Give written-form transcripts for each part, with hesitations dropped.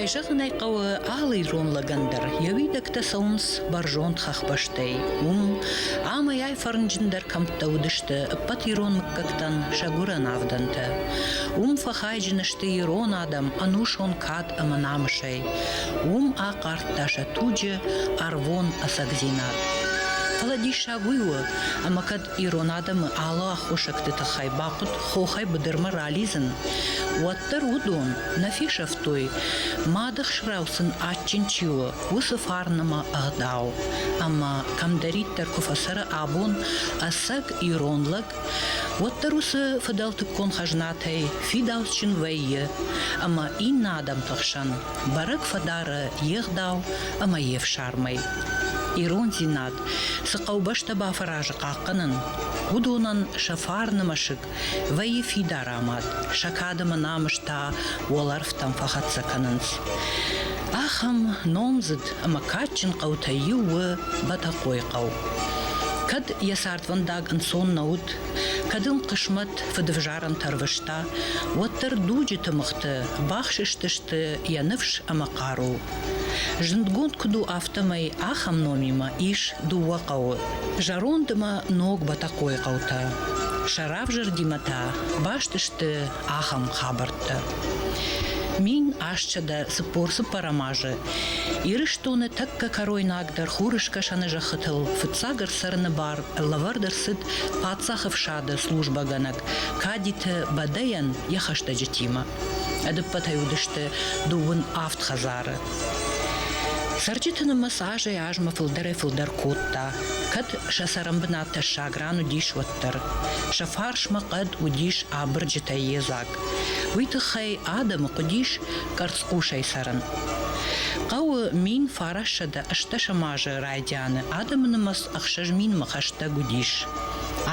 Кӕй зӕгъын ӕй хъӕуы, алы ирон лӕгӕн дӕр йӕ уидӕгтӕ цӕуынц бӕрзонд хӕхбӕстӕй. Уым амӕй-ай фӕрнджындӕр кӕмттӕ уыдысты ӕппӕт ирон мыггӕгтӕн сӕ гуырӕн авдӕнтӕ. Уым фӕхайджын сты ирон адӕм ӕнусон кад ӕмӕ намысӕй. Уым ахъардта сӕ туджы ӕрвон ӕцӕгдзинад. Фӕлӕ диссаг уый у, ӕмӕ кӕд ирон адӕмы алы аххосӕгты тыххӕй бахъуыд хохӕй быдырмӕ ралидзын, уӕддӕр уыдон нӕ фесӕфтой, мады хсырау сын адджын чи у, уыцы фарн ӕмӕ ӕгъдау. Ӕмӕ кӕмдӕриддӕр куы фӕцӕры абон ӕцӕг ирон лӕг, уӕддӕр уыцы фыдӕлтыккон хӕзнатӕй фидауцджын вӕййы ӕмӕ иннӕ адӕмты хсӕн бӕрӕг фӕдары йе гъдау ӕмӕ йе фсармӕй. Ирондзинад цы хъӕубӕстӕ бафӕразы хъахъхъӕнын, уыдонӕн сӕ фарны мӕсыг вӕййы фидар амад, сӕ кад ӕмӕ намыс та уӕлӕрвтӕм фӕхӕццӕ кӕнынц. Ахӕм номдзыд ӕмӕ кадджын хъӕутӕй иу у Бӕтӕхъойы хъӕу. Кӕд йӕ цардвӕндаг ӕнцон нӕ уыд, кӕд ын хъысмӕт фыдывзарӕнтӕ рвыста, уӕддӕр дуджы тымыгъты бахсыстысты йӕ ныфс ӕмӕ хъару. Зындгонд куыд у, афтӕмӕй ахӕм номимӕ ис дыууӕ хъӕуы – зӕронд ӕмӕ Ног Бӕтӕхъойы хъӕутӕ. Сӕ равзӕрдимӕ та баст сты ахӕм хабӕрттӕ. 1844 азы Ирыстоны тӕккӕ кӕройнагдӕр хурыскӕсӕны зӕххытыл фыццаг ӕрцӕрыны бар лӕвӕрд ӕрцыд паддзахы фсады службӕгӕнӕг Кадиты Бӕдӕйӕн йӕ хӕстӕджытимӕ. Ӕдыппӕтӕй уыдысты дыууын авд хӕдзары. Цӕрджыты нымӕц азӕй-азмӕ фылдӕрӕй-фылдӕр кодта, кӕд сӕ цӕрӕнбынат тӕссаг ран уыдис, уӕддӕр. Сӕ фарсмӕ хъӕд уыдис абырджытӕй йедзаг. Уый тыххӕй адӕмы хъуыдис къӕрцхъусӕй цӕрын. Хъӕуы 1980 азы райдианы адӕмы нымӕц 6000-мӕ хӕстӕг уыдис.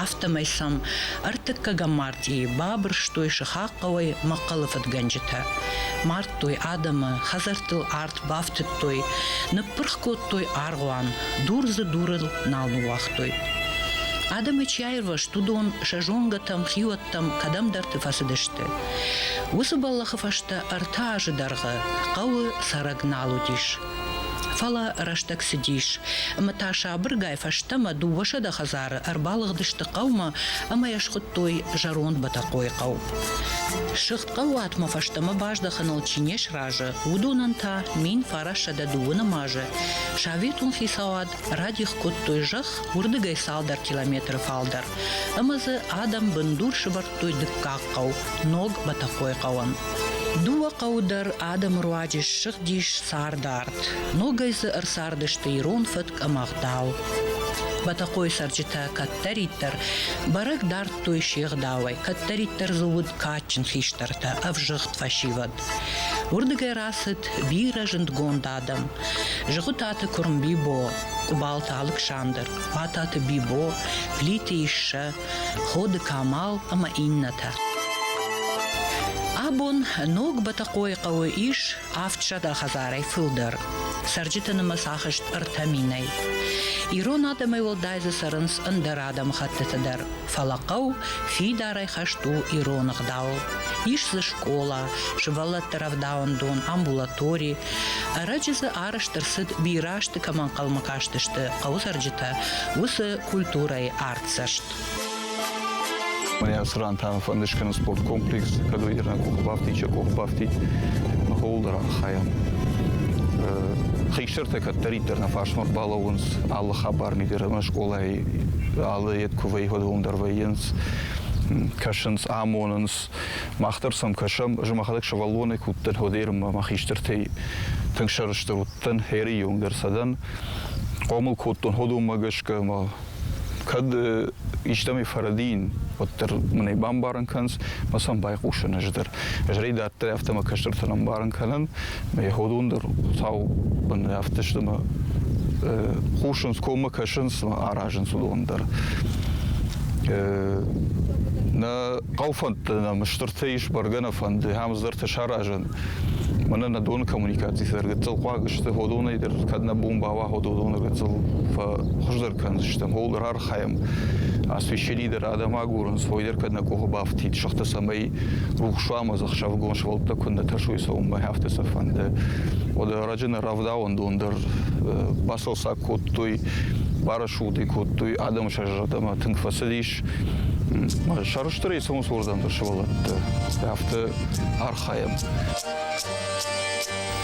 Афтӕмӕй сӕм ӕртыккӕгӕм мартъийы бабырстой сыхаг хъӕуӕй мӕхъхъӕлы фыдгӕнджытӕ. Мардтой адӕмы, хӕдзӕрттыл арт бафтыдтой, ныппырх кодтой аргъуан, дур дзы дурыл нал ныууагътой. Адӕмы чи аирвӕзт, уыдон сӕ зонгӕтӕм, хиуӕттӕм кӕдӕмдӕрты фӕцыдысты. Уыцы бӕллӕхы фӕстӕ ӕртӕ азы дӕргъы хъӕуы цӕрӕг нал уыдис. Фӕлӕ рӕстӕг цыдис, ӕмӕ та сабыргай фӕстӕмӕ 200 хӕдзары ӕрбалыгъдысты хъӕумӕ ӕмӕ йӕ схуыдтой Зӕронд Бӕтӕхъойы хъӕу. Сыгъд хъӕууатмӕ фӕстӕмӕ баздӕхыныл чи не сразы, уыдонӕн та 1902 азы советон хицауад радих кодтой зӕхх уырдыгӕй цалдӕр километры фалдӕр, ӕмӕ дзы адӕм бындур сӕвӕрдтой дыккаг хъӕу, Ног Бӕтӕхъойы хъӕуӕн. Дыууӕ хъӕуы дӕр адӕмы руаджы ссыгъдис цардарт. Ногӕй дзы ӕрцардысты ирон фӕтк ӕмӕ ӕгъдау. Бӕтӕхъойы цӕрджытӕ кӕддӕриддӕр бӕрӕг дардтой се гъдауӕй, кӕддӕриддӕр дзы уыд кадджын хистӕртӕ, ӕвзыгъд фӕсивӕд. Уырдыгӕй рацыд бирӕ зындгонд адӕм. Зыгъуытаты Куырмбибо, Къубалты Алыксандр, Уататы Бибо, Плиты Иссӕ, Ходы Камал ӕмӕ иннӕтӕ. Абон Ног Бӕтӕхъойы хъӕуы ис 700 хӕдзарӕй фылдӕр. Цӕрджыты нымӕц ахызт 3 минӕй. Ирон адӕмӕй уӕлдай дзы цӕрынц ӕндӕр адӕмыхӕттыты дӕр, фӕлӕ хъӕу фидарӕй хӕст у ирон ӕгъдауыл. Ис дзы скъола, сывӕллӕтты рӕвдауӕндон, амбулатори. Ӕрӕджы дзы арӕзт ӕрцыд, бирӕ азты кӕм ӕнхъӕлмӕ кастысты хъӕуы цӕрджытӕ, уыцы культурӕйы артдзӕст. Мӕнӕ ацы ран та фӕнды скӕнын спорткомплекс, кӕд уый дӕр нӕ къухы бафтид, сӕ къухы бафтид, махыл дӕр архайӕм. Хистӕртӕ кӕддӕриддӕр нӕ фарсмӕ балӕууынц алы хабар ми дӕр ӕмӕ скъолайы алы йед куы вӕййы, уӕд уым дӕр вӕййынц, кӕсынц, амонынц. Мах дӕр сӕм кӕсӕм, ӕз мӕхӕдӕг сывӕллонӕй куы уыдтӕн, уӕд ӕмӕ мӕ хистӕртӕй тынг сӕрыстыр уыдтӕн, ӕрыййонг дӕр сӕ дӕн. Хъомыл кодтон уыдонмӕ гӕсгӕ ӕмӕ кӕд истӕмӕй фӕрӕдийын, уӕддӕр мын ӕй бамбарын кӕнынц, мӕ сӕм байхъусын ӕз дӕр. Ӕз ӕй дарддӕр афтӕ мӕ кӕстӕртӕн ӕмбарын кӕнын, мӕ уыдон дӕр Хуыцау бын афтӕ сты мӕ хъусынц, коммӕ кӕсынц ӕмӕ аразынц уыдон дӕр. Нӕ хъӕу фӕндты нӕм стыртӕ ис, бӕргӕ нӕ фӕнды, ахӕм цыдӕртӕ саразын. Мӕнӕ нӕ доны коммуникацитӕ дӕр гыццыл хъуаг сты, уыдонӕй дӕр кӕд нӕ бон бауа, уыдон гыццыл фӕхуыздӕр кӕндзыстӕм, ууыл дӕр архайӕм. Освещение дӕр адӕм агурынц, уый дӕр кӕд нӕ къухы бафтид, сыхты цӕмӕй рухс уа ӕмӕ дзы ӕхсӕвыгон сывӕллӕттӕ куыннӕ тӕрсой цӕуынмӕ, афтӕ сӕ фӕнды. Уӕдӕ ӕрӕджы нӕ рӕвдауӕндон дӕр бацалцӕг кодтой, барӕсугъд кодтой, адӕмы сӕ зӕрдӕмӕ тынг фӕцыдис. Сӕрыстырӕй цӕуынц уырдӕм дӕр сывӕллӕттӕ. Афтӕ архайӕм.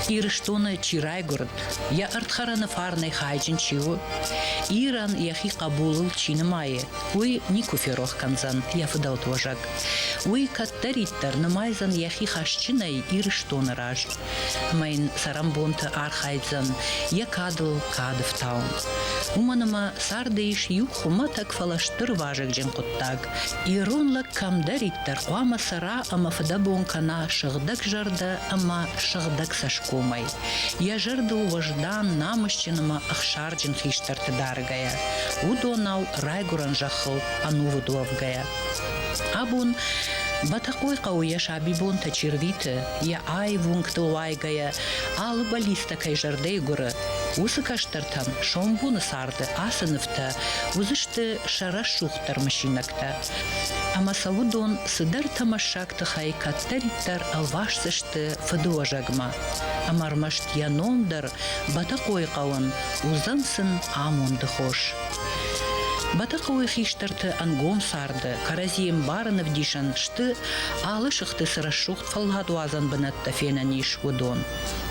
Ирыстоны чи райгуырд, йӕ ӕрдхӕрӕны фарнӕй хайджын чи у, Ирӕн йӕхи хъӕбулыл чи нымайы, уый никуы ферох кӕндзӕн йӕ фыдӕлты уӕзӕг. Уый кӕддӕриддӕр нымайдзӕн йӕхи хӕсджынӕй Ирыстоны раз ӕмӕ йын цӕрӕнбонты архайдзӕн йӕ кадыл кады фтауын. Уымӕн ӕмӕ царды ис иу хуымӕтӕг, фӕлӕ стыр вазыгджын хъуыддаг. Ирон лӕг кӕмдӕриддӕр хъуамӕ цӕра ӕмӕ фыдӕбон кӕна сыгъдӕгзӕрдӕ ӕмӕ сыгъдӕг цӕсгомӕй, йӕ зӕрдыл уӕздан, намысджын ӕмӕ ӕхсарджын хистӕрты даргӕйӕ, уыдонау райгуырӕн зӕххыл ӕнувыд уӕвгӕйӕ. Абон Бӕтӕхъойыхъӕуы йӕ сабибонтӕ чи рвиты, йӕ аив уынгтыл уайгӕйӕ, алы бӕллицтӕ кӕй зӕрдӕйы гуыры, уыцы кӕстӕртӕн сомбоны царды ацы нывтӕ уыдзысты сӕ рӕсугъддӕр мысинӕгтӕ. Ӕмӕ сӕ уыдон цыдӕр тӕмӕссаг тыхӕй кӕддӕриддӕр ӕлвасдзысты фыдыуӕзӕгмӕ. Ӕмӕ ӕрмӕст йӕ ном дӕр Бӕтӕхъойыхъӕуӕн уыдзӕн сын амонды хос. Бӕтӕхъойы хистӕрты ӕнгом царды кӕрӕдзийы ӕмбарын ӕвдисӕн сты, алы сыхты цы рӕсугъд фӕлладуадзӕн бынӕттӕ фенӕн ис, уыдон.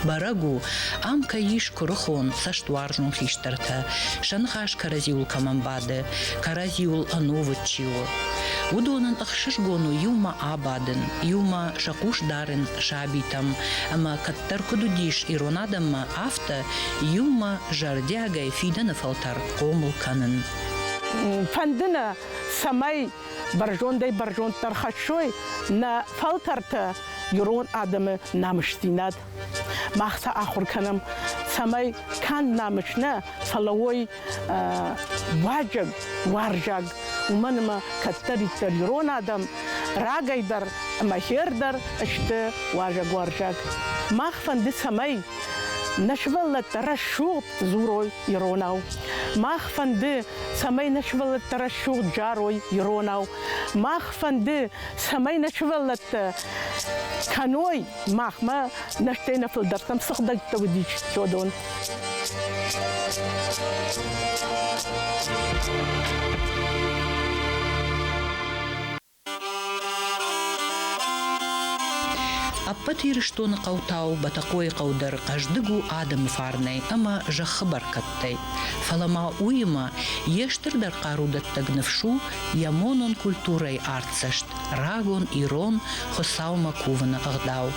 Бӕрӕг у, ам кӕй ис куырыхон, цӕстуарзон хистӕртӕ, сӕ ныхас кӕрӕдзиуыл кӕмӕн бады, кӕрӕдзиуыл ӕнувыд чи у. Уыдонӕн ӕхсызгон у иумӕ абадын, иумӕ сӕ хъус дарын сабитӕм, ӕмӕ кӕддӕр куыд уыдис ирон адӕммӕ, афтӕ иумӕ зӕрдиагӕй фидӕны фӕлтӕр хъомыл кӕнын. Фӕнды нӕ, цӕмӕй бӕрзондӕй-бӕрзонддӕр хӕссой нӕ фӕлтӕртӕ ирон адӕмы намысдзинад. Мах сӕ ахуыр кӕнӕм, цӕмӕй канд намыс нӕ, фӕлӕ уой уазӕг, уарзаг, уымӕн ӕмӕ кӕддӕриддӕр ирон адӕм рагӕй дӕр ӕмӕ хер дӕр сты уазӕгуарзаг. Мах фӕнды, цӕмӕй нӕ сывӕллӕттӕ рӕсугъд дзурой иронау. Мах фӕнды, цӕмӕй нӕ сывӕллӕттӕ рӕсугъд зарой иронау. Мах фӕнды, цӕмӕй нӕ сывӕллӕттӕ кӕной махмӕ нӕ стӕй нӕ фылдӕртӕм сыгъдӕгтӕ уыдис уыдон. Ӕппӕт Ирыстоны хъӕутау Бӕтӕхъойыхъӕу дӕр хъӕздыг у адӕмы фарнӕй ӕмӕ зӕххы бӕркӕдтӕй. Фӕлӕ ма уыимӕ йе стырдӕр хъарудӕттӕг ныфс у йӕ монон культурӕйы артдзӕст, рагон ирон Хуыцаумӕ кувыны ӕгъдау.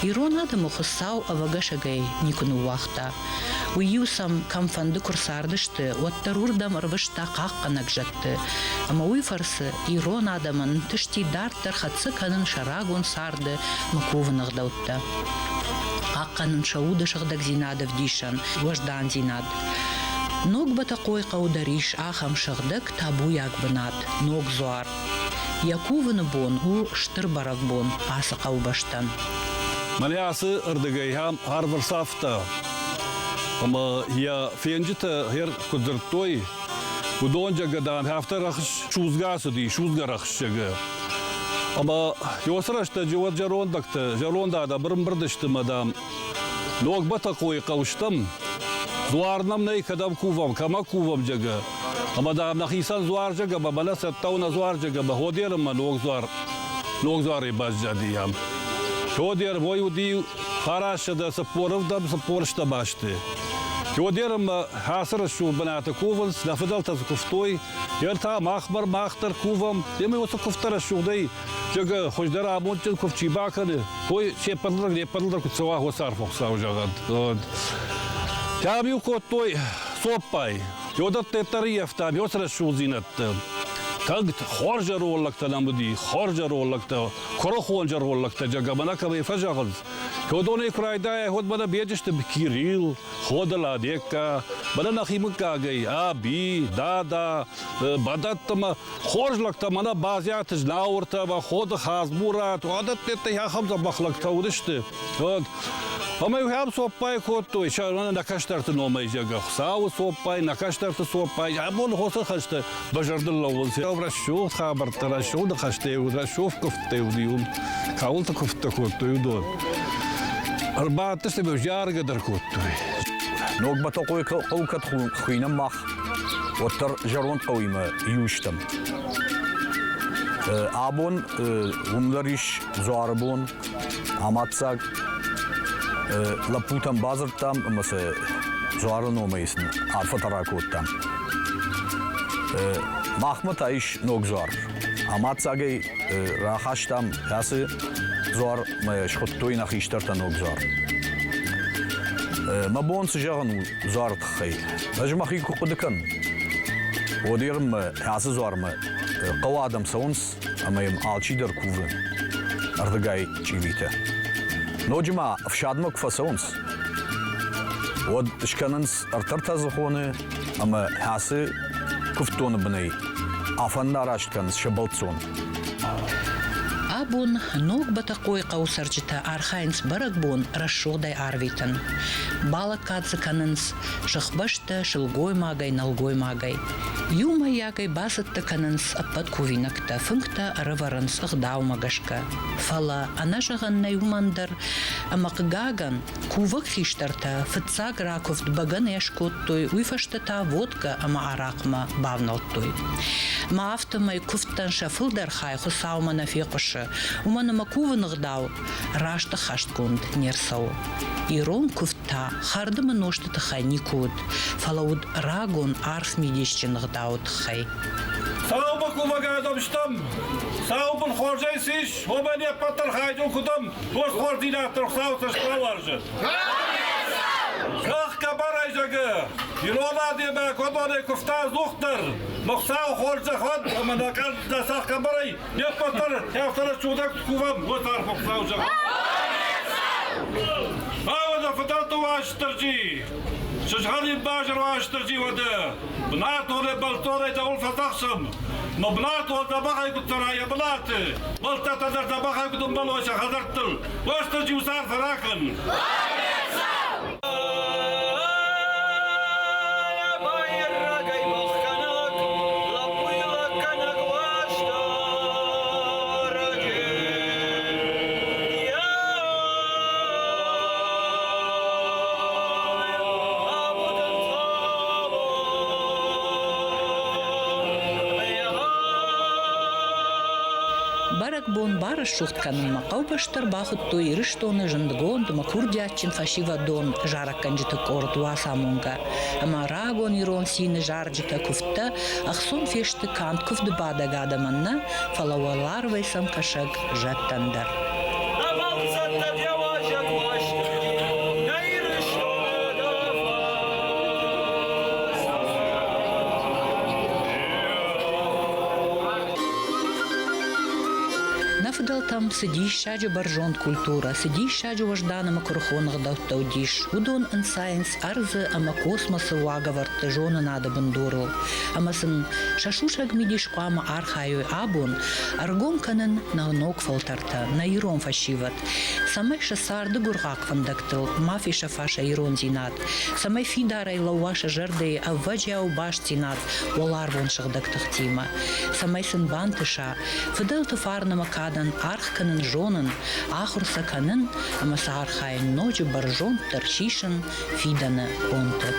Ирон адӕмы Хуыцау ӕвӕгӕсӕгӕй никуы ныууагъта. Уый-иу сӕм кӕмфӕнды куы рцардысты, уӕддӕр уырдӕм ӕрвыста хъахъхъӕнӕг зӕдты, ӕмӕ уый фӕрцы ирон адӕмӕн нтысти дарддӕр хӕццӕ кӕнын сӕ рагон царды мӕ кувыны ӕгъдӕуттӕ. Хъахъхъӕнын сӕ уды сыгъдӕгдзинад ӕвдисӕн, уӕздандзинад. Ног Бӕтӕхъойыхъӕуы дӕр ис ахӕм сыгъдӕг табуйаг бынат, Ног дзуар. Йӕ кувыны бон у стыр бӕрӕгбон ацы хъӕубӕстӕн. Мӕнӕ ацы ӕрдыгӕй ахӕм арв ӕрцавта, ӕмӕ йӕ фенджытӕ гъер куыд дзырдтой, уыдон дам, афтӕ рӕхыс судзгӕ ацыди, судзгӕ рӕхысджыгы. Ӕмӕ уыцы рӕстӕджы уӕд зӕрондӕгтӕ, зӕронд адӕм ӕрӕмбырд сты ӕмӕ, дам, Ног Бӕтӕхъойы хъӕу стӕм, дзуар нӕм нӕй, кӕдӕм кувӕм, кӕмӕ кувӕм, зӕгъгӕ. Ӕмӕ, дам, нӕхицӕн дзуарджыг ӕмӕ мӕнӕ цӕттӕ у нӕ дзуарджыг ӕмӕ Ходерынмӕ ног дзуар, ног дзуарӕй баззади ам. Ходер уой уыди 940 40 азты. Ходерынмӕ ацы рӕсугъд бынаты кувынц, нӕ фыдӕлтӕ дзы куывтой, йер та мах дӕр, мах дӕр кувӕм, ӕмӕ уыцы куывдтӕ рӕсугъдӕй Зӕгъгӕ, хуыздӕр амондджын куывд чи бакӕны, той се ппӕтыл дӕр, не ппӕтыл дӕр куыд цӕуа, уыцы арф Хуыцау зӕгъӕд. Кӕм-иу кодтой цоппай, Йодӕттӕ дӕр ӕййӕфтам, йоцы рӕсугъддзинӕдтӕ. Тӕгт хорз ӕроллӕгтӕ нӕм уыди, хорз ӕроллӕгтӕ, куырыхон ӕроллӕгтӕ, зӕгъгӕ, мӕнӕ кӕмӕй фӕзӕгъынц. Уыдонӕй куы райдайай, уӕд мӕнӕ Беджызты Кирилл, Ходы Ладекка, Мӕнӕ нӕхи мыггагӕй Аби, Дада, бадӕттӕ ӕмӕ хорз лӕгтӕ мӕнӕ Базиаты Знауыртӕ ӕмӕ Ходы Хадзмурат, уӕдӕттӕ ахӕм дзӕбӕх лӕгтӕ уыдысты. Уӕд ӕмӕ-иу ахӕм цоппай кодтой, сӕ нӕ кӕстӕрты номӕй, зӕгъгӕ, Хуыцауы цоппай, нӕ кӕстӕрты цоппай, абон хосы хӕсты мӕ зӕрдыл лӕууынц рӕсугъд хабӕрттӕ, рӕсугъд ныхӕстӕ, рӕсугъд куывдтӕ уыди уым, кӕуылты куывдтӕ кодтой, уыдон. Ӕрбадтысты ӕмӕ заргӕ дӕр кодтой. Ног Бӕтӕхъойы хъӕу кӕд хуыйнӕм мах, уӕддӕр зӕронд хъӕуимӕ иу стӕм. Абон уым дӕр ис дзуары бон, амаддзаг. Лӕппутӕм бадзырдтам ӕмӕ сӕ дзуары номӕй сын арфӕтӕ ракодтам. Махмӕ та ис ног дзуар. Амаддзагӕй рахастам ацы дзуар мӕ схуыдтой нӕ хистӕртӕ ног дзуар. Мӕ бон цы зӕгъын у дзуары тыххӕй? Ӕз мӕхи куы хъуыды кӕнын, уӕд ерынмӕ ацы дзуармӕ хъӕуы адӕм цӕуынц ӕмӕ йӕм алчидӕр кувы ардыгӕй чъиритӕ. Ноджы ма ӕфсадмӕ куы фӕцӕуынц, уӕд скӕнынц ӕртӕртӕдзыхоны ӕмӕ ацы куывддоны бынӕй афӕндараст кӕнынц сӕ бӕлццон. Абон Ног Бӕтӕхъойы хъӕуы цӕрджытӕ архайынц бӕрӕгбон рӕсугъдӕй арвитын. Балӕггад дзы кӕнынц сыхбӕстӕ сылгоймагӕй, нӕлгоймагӕй. Иумӕйагӕй бацӕттӕ кӕнынц ӕппӕт кувинӕгтӕ, фынгтӕ ӕрӕвӕрынц ӕгъдаумӕ гӕсгӕ. Фӕлӕ ӕнӕзӕгъӕн нӕй уымӕн дӕр, ӕмӕ, хъыгагӕн, кувӕг хистӕртӕ фыццаг ракуывд бӕгӕныйӕ скодтой, уый фӕстӕ та водкӕ ӕмӕ арахъмӕ бавнӕлдтой. Мӕ афтӕмӕй куывдтӕн сӕ фылдӕр хай Хуыцаумӕ нӕ фехъуысы, уымӕн ӕмӕ кувыны гъдау раст ӕххӕстгонд не рцӕуы. Ирон куывд та хӕрдымы нозты тыххӕй никуы уыд, фӕлӕ уыд рагон арф мидисджын ӕгъдауы тыххӕй. Саубыл кувӕг адӕм стӕм, саубыл хорзӕй цы ис, уымӕн йе ппӕт дӕр хайджын куы дӕм, уӕд хорздзинад дӕр Хуыцауы цӕст бауарзы. Зӕхх хъӕбӕрӕй зӕгъы, ирон адӕмӕ кодонӕй куывта ӕдзухдӕр, Хуыцауы хорзӕх уӕд ӕмӕ нӕ нӕ сах хъӕбӕрӕй не ппӕт дӕр афтӕ рӕсугъдӕг кувӕм, уӕд арф Хуыцау зӕгъы. Ауӕдза фыдӕлты Уастырджи, сызгъӕрин базыр Уастырджи уӕдӕ, бынатоны бӕлццонӕй дӕуыл фӕдзӕхсӕм, мӕ бынатон дзӕбӕхӕй куыд цӕра йӕ бынаты, бӕлццӕттӕ дӕр дзӕбӕхӕй куыд ӕмбӕлой сӕ хӕдзӕрттыл, Уастырджи уыцы арфӕ ракӕн. Бӕрӕгбон барӕсугъд кӕнынмӕ хъӕубӕстӕ ӕрбахуыдтой Ирыстоны зындгонд ӕмӕ курдиатджын фӕсивӕдон зарӕггӕнджыты къорд Уацамонгӕ ӕмӕ рагон ирон цины зарджытӕ куывдтӕ ӕхцон фесты канд куывды бадӕг адӕмӕн нӕ, фӕлӕ уӕларвӕй сӕм кӕсӕг зӕдтӕн дӕр. Нӕ фыдӕлтӕм цы диссаджы бӕрзонд культурӕ, цы диссаджы уӕздан ӕмӕ куырыхон ӕгъдӕуттӕ уыдис, уыдон ӕнцайынц ӕрдзы ӕмӕ космосы уагӕвӕрдты зонынады бындурыл, ӕмӕ сын сӕ сусӕг мидис хъуамӕ архайой абон ӕргом кӕнын нӕ ног фӕлтӕртӕ, нӕ ирон фӕсивӕд, цӕмӕй сӕ царды гуыргъахъ фӕндӕгтыл ма фесӕфа сӕ ирондзинад, цӕмӕй фидарӕй лӕууа сӕ зӕрдӕйы ӕвӕджиау бастдзинад уӕларвон сыгъдӕг тыхтимӕ, цӕмӕй сын бантыса фыдӕлты фарн ӕмӕ кадӕн аргъ кӕнын зонын, ахуыр сӕ кӕнын ӕмӕ сӕ архайын ноджы бӕрзонддӕр сисын фидӕны бонты.